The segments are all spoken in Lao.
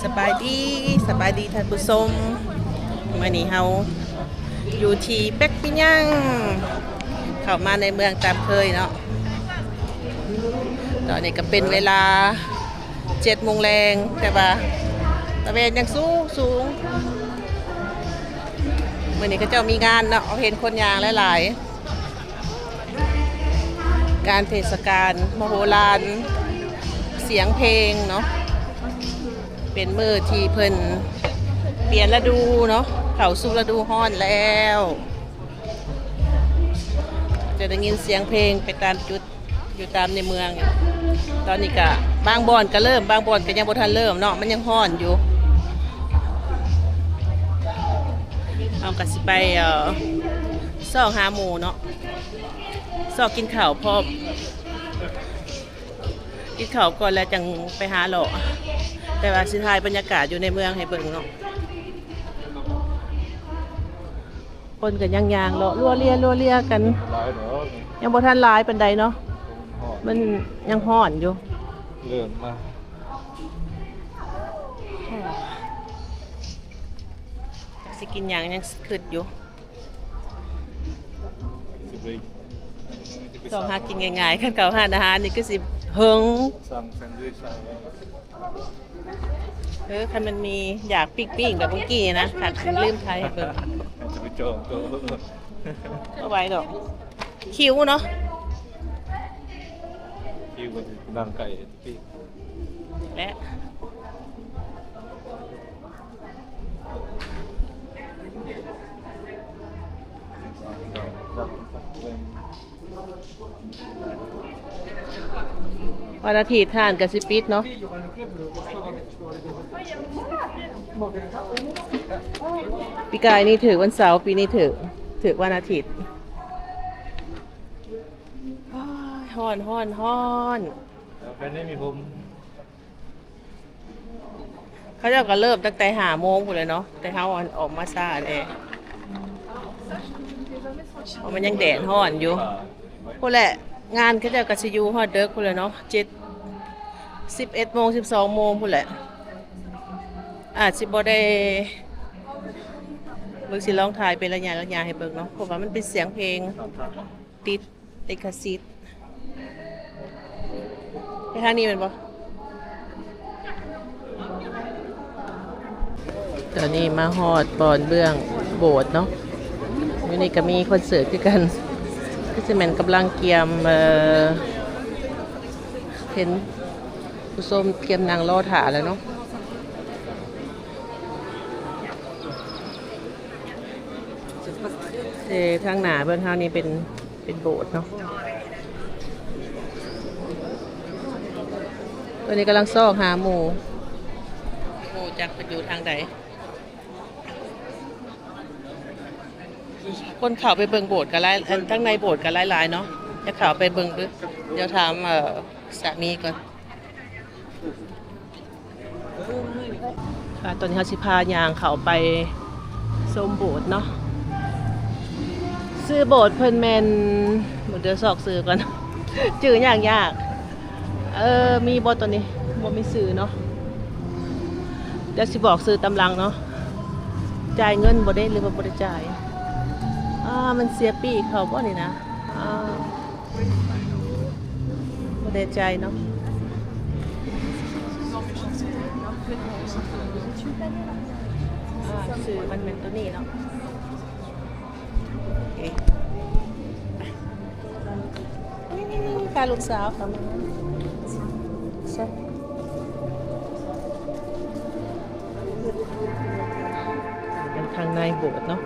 ສະບາຍດີ ສະບາຍດີທ່ານຜູ້ຊົມ. ມື້ນີ້ເຮົາຢູ່ທີ່ເປັກປິຍັງ ເຂົ້າມາໃນເມືອງຕາມເຄີຍເນາະ. ຕອນນີ້ກໍເປັນເວລາເຈັດໂມງແລງ ແຕ່ວ່າຕະເວນຍັງສູງໆ. ມື້ນີ້ເຂົາເຈົ້າມີງານເນາະ ເຮົາເຫັນຄົນຍ່າງຫຼາຍໆ. ງານເທດສະການມະໂຫລານສຽງເພງເນາະ ເປັນມື້ທີ່ເພິ່ນປ່ຽນລະດູເນາະ ເຂົ້າສູ່ລະດູຮ້ອນແລ້ວ. ຈະໄດ້ຍິນສຽງເພງໄປຕາມຈຸດ ຢູ່ຕາມໃນເມືອງ. ຕອນນີ້ກະບາງບ່ອນກະເລີ່ມ ບາງບ່ອນກະຍັງບໍ່ທັນເລີ່ມເນາະ ມັນຍັງຮ້ອນຢູ່. ເຮົາກະຊິໄປ ເອີ ຊອກຫາໝູ່ເນາະ ຊອກກິນເຂົ້າພ້ອມ ກິນເຂົ້າກ່ອນແລ້ວຈັ່ງໄປຫາເລາະ ແຕ່ວ່າຊິຖ່າຍບັນຍາກາດຢູ່ໃນເມືອງໃຫ້ເບິ່ງເນາະ. ຄົນກໍຍັງຍ່າງເລາະລັວເລຍ ລັວເລຍກັນ ຍັງບໍ່ທັນຫຼາຍປານໃດເນາະ ມັນຍັງຮ້ອນຢູ່. ເລີ່ມມາ ຊິກິນຫຍັງ ຍັງຄຶດຢູ່ ຊິໄປຊອກຫາກິນງ່າຍໆ ຄັນເຂົ້າຮ້ານອາຫານນີ້ຄືຊິເຫິງ ສັ່ງແຊນດວິຊ ເອີ ຄັນມັນມີຢາກປີ້ງໆ ແບບມື້ກີ້ນະ ຄັນລືມຖ່າຍໃຫ້ເບິ່ງ ຈະໄປຈອງໂຕະ ບໍ່ໄຫວດອກ ຄິວເນາະ ຄິວກໍນັ່ງໃກ້ປີ້ງ ແລະ ວັນອາທິດຮ້ານກໍຊິປິດເນາະ ປີກາຍນີ້ຖືກວັນເສົາ ປີນີ້ຖືກ ຖືກວັນອາທິດ. ໂອ້ຍ ຮ້ອນ ຮ້ອນ ຮ້ອນ ແລ້ວໄປໃນມີຫົ່ມ ເຂົາເຈົ້າກໍເລີ່ມຕັ້ງແຕ່ຫ້າໂມງພຸ້ນແຫຼະເນາະ ແຕ່ເຮົາອອກມາຊ້າແດ່ ເພາະມັນຍັງແດດຮ້ອນຢູ່ພຸ້ນແຫຼະ. ງານເຂົາເຈົ້າກໍຊິຢູ່ຮອດເດິກພຸ້ນແຫຼະເນາະ ເຈັດ ສິບເອັດໂມງ ສິບສອງໂມງພຸ້ນແຫຼະ. ອາດຊິບໍ່ໄດ້ ເບິ່ງ ຊິລອງຖ່າຍເປັນໄລຍະໆໃຫ້ເບິ່ງເນາະ ເພາະວ່າມັນເປັນສຽງເພງ ຕິດລິຂະສິດ. ໄປທາງນີ້ແມ່ນບໍ່? ຕອນນີ້ມາຮອດບ່ອນເບື້ອງໂບດເນາະ ຢູ່ນີ້ກໍມີຄອນເສີດຄືກັນ ຄືຊິແມ່ນກຳລັງກຽມ ເອີ ເຫັນຜູ້ຊົມກຽມນັ່ງລໍຖ້າແລ້ວເນາະ. ເອີ ທາງໜ້າເບື້ອງເຮົານີ້ເປັນ ເປັນໂບດເນາະ. ຕອນນີ້ກຳລັງຊອກຫາໝູ່ ໝູ່ຈັກເພິ່ນຢູ່ທາງໃດ. ຄົນເຂົ້າໄປເບິ່ງໂບດກໍຫຼາຍ ອັນ ທາງໃນໂບດກໍຫຼາຍໆເນາະ. ຈະເຂົ້າໄປເບິ່ງເດີ້ ດຽວຖາມ ເອີ ສາມີກ່ອນ. ອ່າ ຕອນນີ້ເຮົາຊິພາຍ່າງເຂົ້າໄປຊົມໂບດເນາະ. ຊື່ໂບດເພິ່ນແມ່ນ ເບິ່ງເດີ ຊອກຊື່ກ່ອນ ຈື່ຍາກໆ. ເອີ ມີບໍ່ຕົວນີ້? ບໍ່ມີຊື່ເນາະ. ດຽວຊິບອກຊື່ຕາມຫຼັງເນາະ. ຈ່າຍເງິນບໍ່ເດ ຫຼືວ່າບໍ່ໄດ້ຈ່າຍ? ອ່າ ມັນເສຍປີ້ເຂົ້າບໍ່ນີ້ນະ? ອ່າ ບໍ່ແນ່ໃຈເນາະ. ອ່າ ຊື່ມັນແມ່ນຕົວນີ້ເນາະ. ໂອເຄ ນີ້ໆໆ ພາລູກສາວເຂົ້າມາ. ເປັນທາງໃນໂບດເນາະ.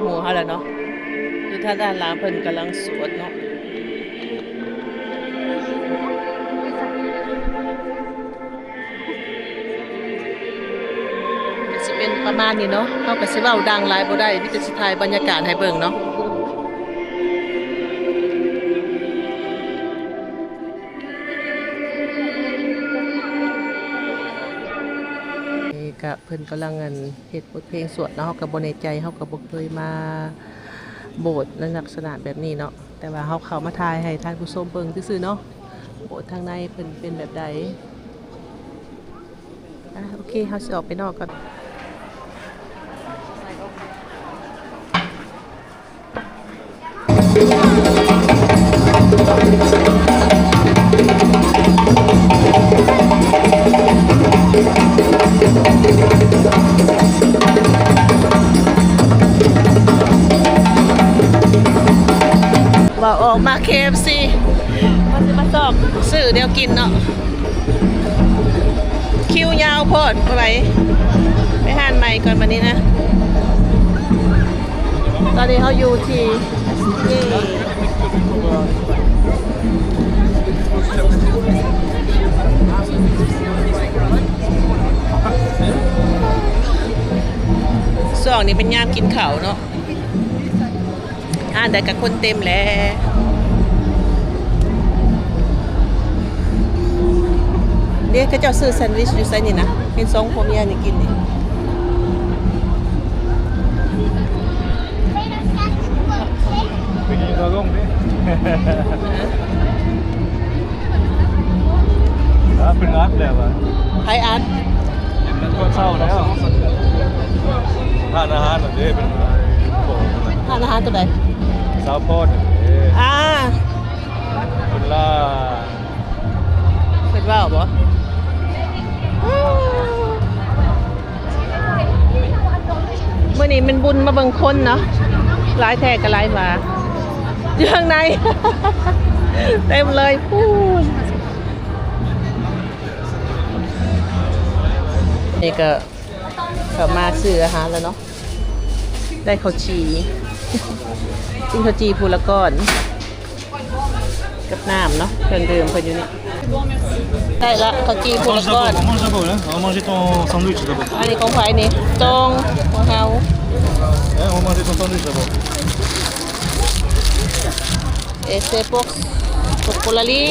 ໝູ່ເຮົາແລ້ວເນາະ. ຢູ່ທາງດ້ານຫຼັງເພິ່ນກຳລັງສວດເນາະ. ກະຊິເປັນປະມານນີ້ເນາະ. ເຮົາກະຊິເວົ້າດັງຫຼາຍບໍ່ໄດ້ ມີແຕ່ຊິຖ່າຍບັນຍາກາດໃຫ້ເບິ່ງເນາະ. ນີ້ກະເພິ່ນກຳລັງ ອັນ ເຮັດບົດເພງສວດເນາະ. ເຮົາກະບໍ່ແນ່ໃຈ ເຮົາກະບໍ່ເຄີຍມາໂບດໃນລັກສະນະແບບນີ້ເນາະ, ແຕ່ວ່າເຮົາເຂົ້າມາຖ່າຍໃຫ້ທ່ານຜູ້ຊົມເບິ່ງຊື່ໆເນາະ ໂບດທາງໃນເພິ່ນເປັນແບບໃດ. ອ່ະ ໂອເຄ ເຮົາຊິອອກໄປນອກກ່ອນ. ວ່າອອກມາ ເຄເອັຟຊີ ວ່າຊິມາຊອກຊື້ແນວກິນເນາະ. ຄິວຍາວໂພດ ບໍ່ໄຫວ ໄປຮ້ານໃໝ່ກ່ອນບັດນີ້ນະ. ຕອນນີ້ເຮົາຢູ່ທີ່ ຊ່ວງນີ້ເປັນຍາມກິນເຂົ້າເນາະ. ຮ້ານໃດກະຄົນເຕັມແຫຼະ. ເດ້ ເຂົາເຈົ້າຊື້ແຊນວິຊຢູ່ໃສນີ້ນະ? ເຫັນສອງຜົວເມຍນີ້ກິນນີ້. ເພິ່ນອັດແລ້ວຫວາ? ໃຜອັດ? ເຊົ້າແລ້ວ ຮ້ານອາຫານນັ້ນເດ້ ເປັນ ຮ້ານອາຫານໂຕໃດ? ສາວພອນເດ້. ອ່າ ເພິ່ນລາ ເພິ່ນເວົ້າບໍ່? ມື້ນີ້ແມ່ນບຸນມາເບິ່ງຄົນເນາະ ຫຼາຍແທ້ກະຫຼາຍຫວ່າ. ຢູ່ຂ້າງໃນເຕັມເລີຍພຸ້ນ. ນີ້ກະເຂົ້າມາຊື້ອາຫານແລ້ວເນາະ. ໄດ້ເຂົ້າຈີ່ ກິນເຂົ້າຈີ່ພູລະກ້ອນ ກັບນ້ຳເນາະ ເຄື່ອງດື່ມເພິ່ນຢູ່ນີ້. ໄດ້ລະ ເຂົ້າຈີ່ພູລະກ້ອນ. On mange d'abord, hein. On va manger ton sandwich d'abord. ອັນນີ້ຂອງໃຜນີ້? ຕ້ອງ ຂອງເຮົາ. Hein, on va manger ton sandwich d'abord. Et c'est pour, pour, pour Lali.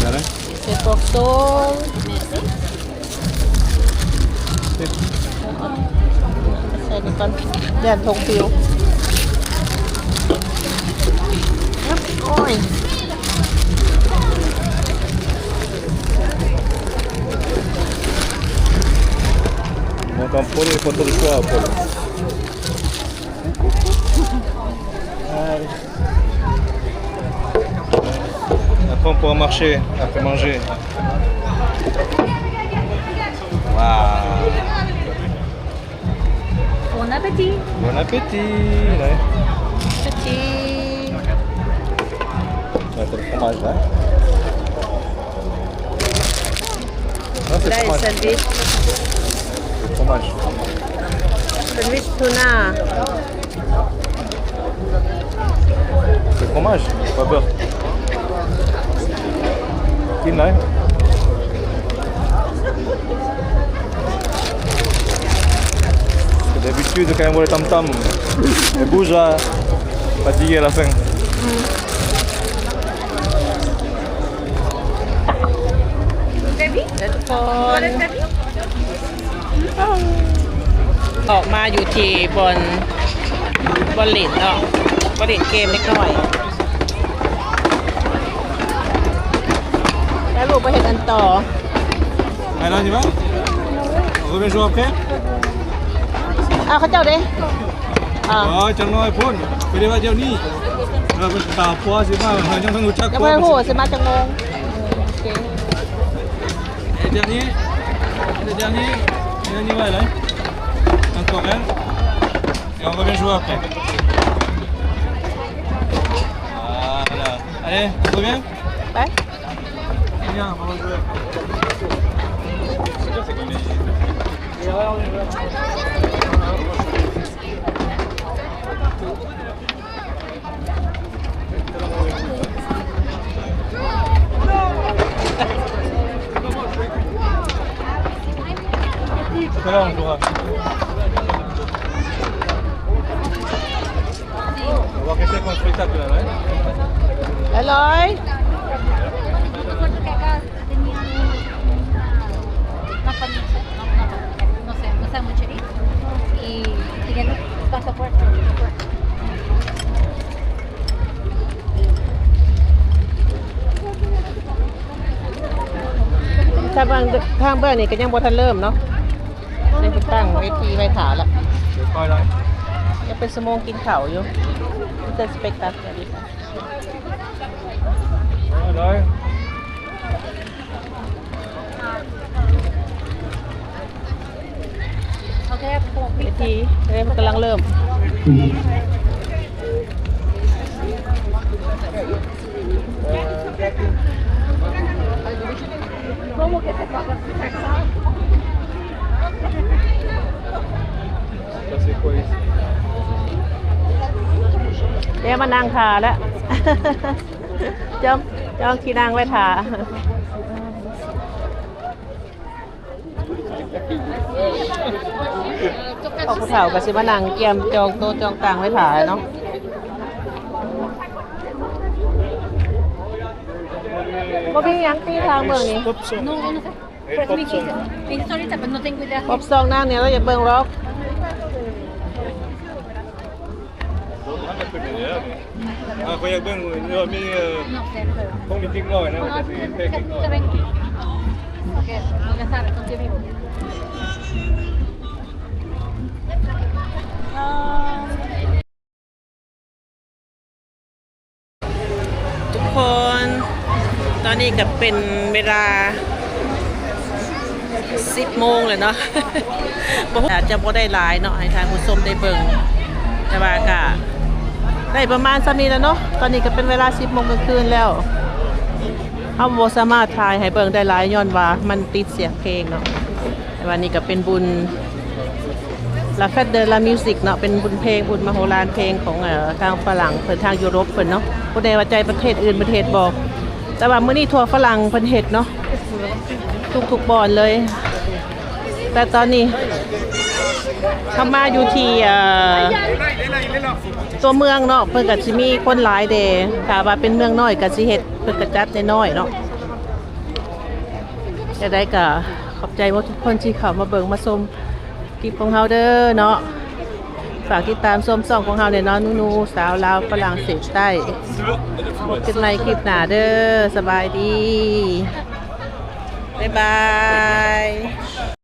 Voilà. C'est pour Sol. ໃສ່ນີ້ກ່ອນ ຢ້ານຖົງປິວ. ໂອ້ຍ Bon, tant pour les photos de toi, Paul. Après, on pourra marcher après manger. Waouh. Bon appétit. Bon appétit. Ouais. Appétit. Ouais, t'as le fromage, là. Non, c'est le fromage. ໄດ້ແຊນວິດ C'est le fromage. C'est le fromage, pas beurre. ກິນໄດ້. Parce que d'habitude, quand on voit les tam-tams, ils bougent, là, fatigués à la fin. Vous avez ແລະທຸກຄົນ ອອກມາຢູ່ທີ່ບ່ອນ ບ່ອນຫຼິ້ນເນາະ ບ່ອນຫຼິ້ນເກມເດັກນ້ອຍ ແລ້ວລູກໄປເຮັດອັນຕໍ່. Allez, on y va. On revient jouer après. ອ້າວ ເຂົາເຈົ້າເດ້. ອໍ ຈັ່ງນ້ອຍພຸ້ນ ໄປໄດ້ວ່າດຽວນີ້ ເອີ ເພິ່ນຕາມຜົວຊິມາ ເຮົາຍັງບໍ່ຮູ້ຈັກ ຍັງບໍ່ຮູ້ຊິມາຈັກໂມງ. ໂອເຄ ດຽວນີ້ ດຽວນີ້ ດຽວນີ້ໄວ້ເລີຍ ອັນຕົກແລ້ວ ດຽວເຮົາໄປເປັນຊົວ ໂອເຄ Voilà. Allez, on revient. ໄປ. Nosotros que acá tenían una, una familia, no, no, no sé, no sé mucho, y, y que no, pasó por, por, ທາງເບື້ອງ ທາງເບື້ອງນີ້ກໍຍັງບໍ່ທັນເລີ່ມເນາະ ຍັງຕັ້ງເວທີໄວ້ຖ້າລະ ຍັງເປັນຊົ່ວໂມງກິນເຂົ້າຢູ່ It's a spectacular. ເວທີ ເອີ ມັນກຳລັງເລີ່ມ. ¿Cómo que se paga su taxa? ແລ້ວມານັ່ງຖ້າແລ້ວ ຈອງ ຈອງທີ່ນັ່ງໄວ້ຖ້າ. ພວກຜູ້ເຖົ້າກໍຊິມານັ່ງກຽມຈອງໂຕະຈອງຕັ່ງໄວ້ຖ້າເນາະ. ບໍ່ມີຫຍັງຕິທາງເບິ່ງນີ້. Pop song. No, no sé. Pues mi hija, mi hija ahorita, pues no tengo idea. Pop song ນາງນີ້ລາວຢາກເບິ່ງ rock. ອ່າ ຂ້ອຍຢາກເບິ່ງ ມີ ເອີ No sé, no sé. ຄົງມີເດັກນ້ອຍນະ No, ວ່າຈະຊິເພງເດັກນ້ອຍ. Ok, no, ya sabes, con quién vivo. ທຸກຄົນ ຕອນນີ້ກໍເປັນເວລາສິບໂມງແລ້ວເນາະ ບໍ່ຮູ້ ອາດຈະບໍ່ໄດ້ຫຼາຍເນາະ ໃຫ້ທ່ານຜູ້ຊົມໄດ້ເບິ່ງ ແຕ່ວ່າກໍໄດ້ປະມານສ່ຳນີ້ແຫຼະເນາະ. ຕອນນີ້ກໍເປັນເວລາສິບໂມງກາງຄືນແລ້ວ ເຮົາບໍ່ສາມາດຖ່າຍໃຫ້ເບິ່ງໄດ້ຫຼາຍ ຍ້ອນວ່າມັນຕິດສຽງເພງເນາະ. ແຕ່ວ່ານີ້ກໍເປັນບຸນ La Fête de la Musique ເນາະ ເປັນບຸນເພງ ບຸນມະໂຫລານເພງຂອງ ເອີ ທາງຝຣັ່ງເພິ່ນ ທາງຢູໂຣບເພິ່ນເນາະ. ບໍ່ແນ່ວ່າໃຈປະເທດອື່ນເພິ່ນເຮັດບໍ່ ແຕ່ວ່າມື້ນີ້ທົ່ວຝຣັ່ງເພິ່ນເຮັດເນາະ ທຸກໆບ່ອນເລີຍ. ແຕ່ຕອນນີ້ເຮົາມາຢູ່ທີ່ ເອີ ຕົວເມືອງເນາະ ເພິ່ນກໍຊິມີຄົນຫຼາຍແດ່. ຖ້າວ່າເປັນເມືອງນ້ອຍກໍຊິເຮັດ ເພິ່ນກໍຈັດນ້ອຍໆເນາະ. ຈັ່ງໃດກໍຂອບໃຈໝົດທຸກຄົນທີ່ເຂົ້າມາເບິ່ງມາຊົມຄລິບຂອງເຮົາເດີເນາະ. ຝາກຕິດຕາມຊົມຊ່ອງຂອງເຮົາແດ່ເນາະ ນູນູ ສາວລາວຝຣັ່ງເສດໃຕ້. ພົບກັນໃໝ່ຄລິບໜ້າເດີ. ສະບາຍດີ. ບາຍບາຍ.